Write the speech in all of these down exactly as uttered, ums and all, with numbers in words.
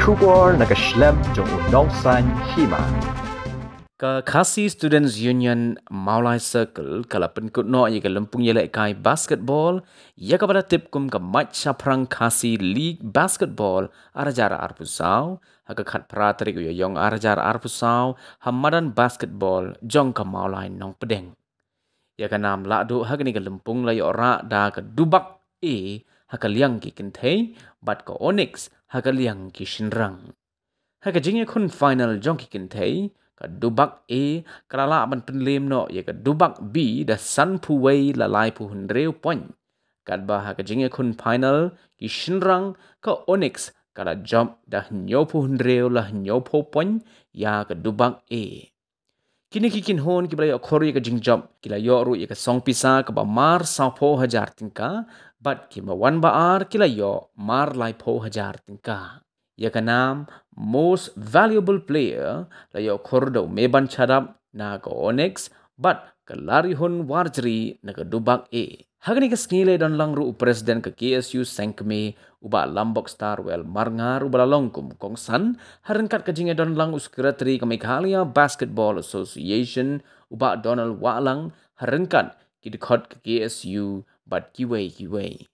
Khubor na ka shlem jong u nongsan hima. Ka Khasi Students Union Mawlai Circle ka la pynkut noh ïa ka lympung ïalehkai basketball ïa kaba la tip kum ka Mait Shaphrang Khasi League Basketball ar hajar arphew saw ha ka khatphra tarik u Ïaïong ar hajar arphew saw ha madan basketball jong ka Mawlai Nongpdeng. Ïa ka nam lahduh ha kane ka lympung la ïoh rah da ka Dubak A ha ka liang ki kynthei bad ka Onyx ha ka liang ki shynrang. Ha ka jingïakhun final jong ki kynthei, ka Dubak A ka la lah ban pynlem noh ïa ka Dubak B da sanphew wei la laiphew hynriew point. Katba ha ka jingïakhun final ki shynrang, ka Onyx ka la jop da hynñiewphew hynriew la hynñiewphew point ïa ka Dubak A. Kine ki kynhun kiba la ïoh khur ïa ka jingjop ki la ïoh ruh ïa ka song pisa kaba mar sawphew hajar tyngka, bad kiba wan ba ar ki la ïoh mar laiphew hajar tyngka. Ïa ka nam Most Valuable Player la ïoh khur da u Meban Shadap na ka Onyx bad ka Larihun Warjri na ka Dubak A. Ha kane ka sngi la ïadon lang ruh u President ka K S U Sengkmie, u Bah Lambok Starwell Marngar, uba la long kum u kongsan, ha ryngkat ka jingïadon lang u Secretary ka Meghalaya Basketball Association, u Bah Donald Wahlang, ha ryngkat ki dkhot ka K S U bad kiwei kiwei.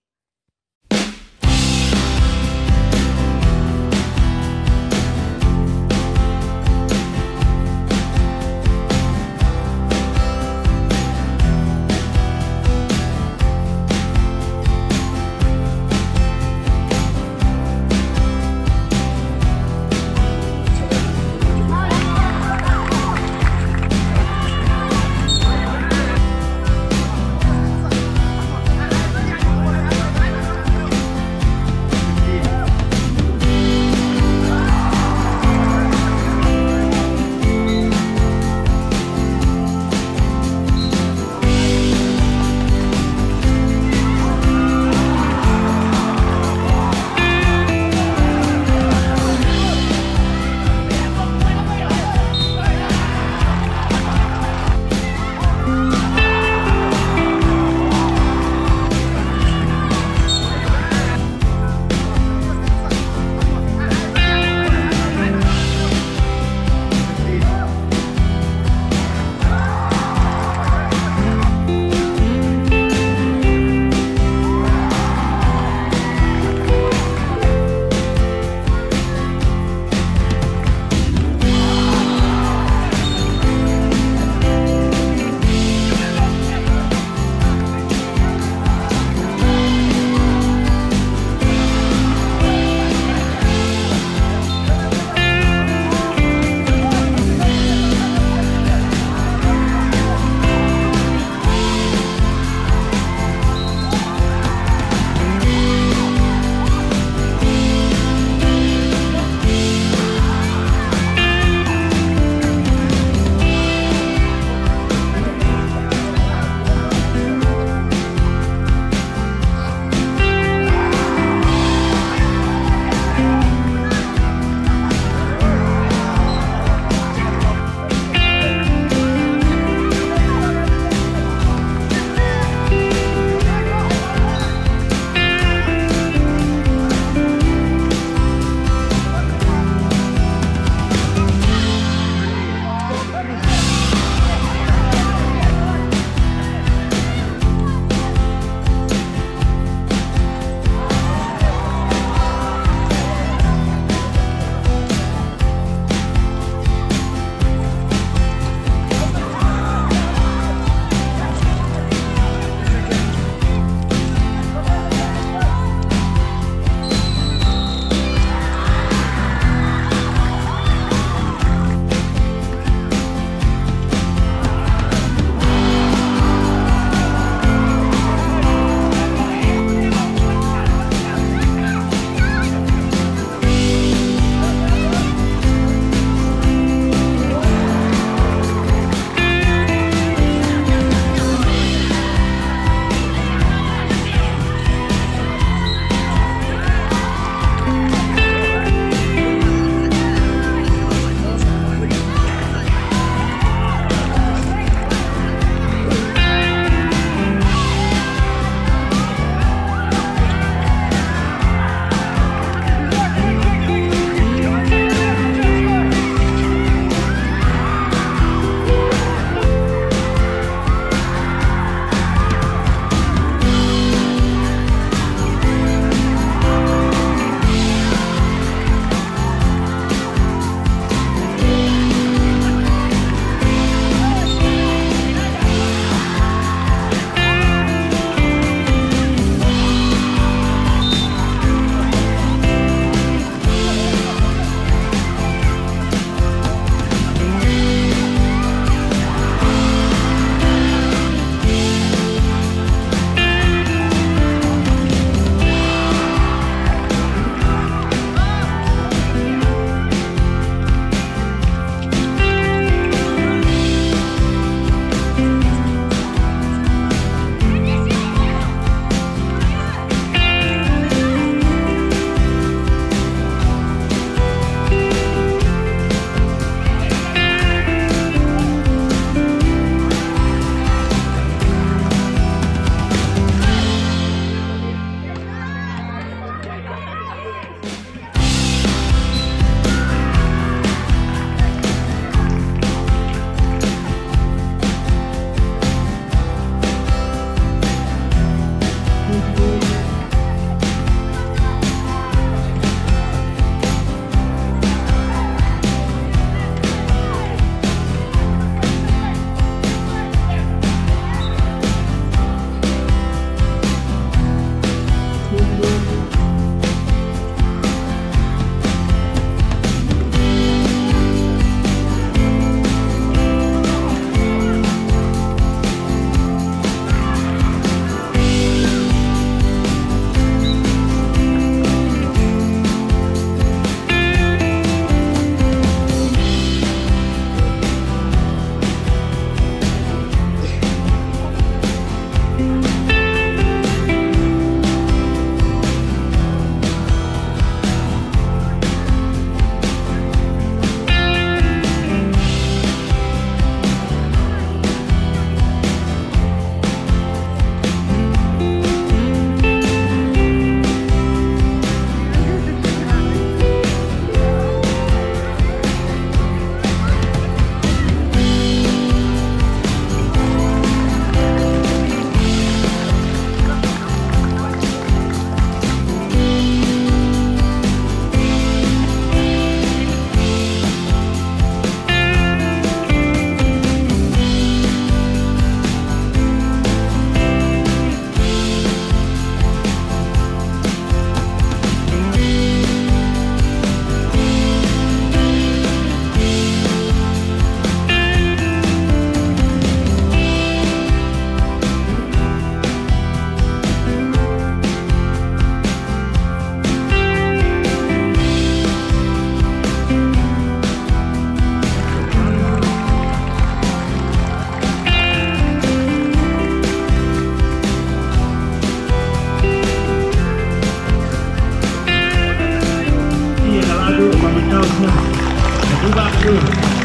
Thank you.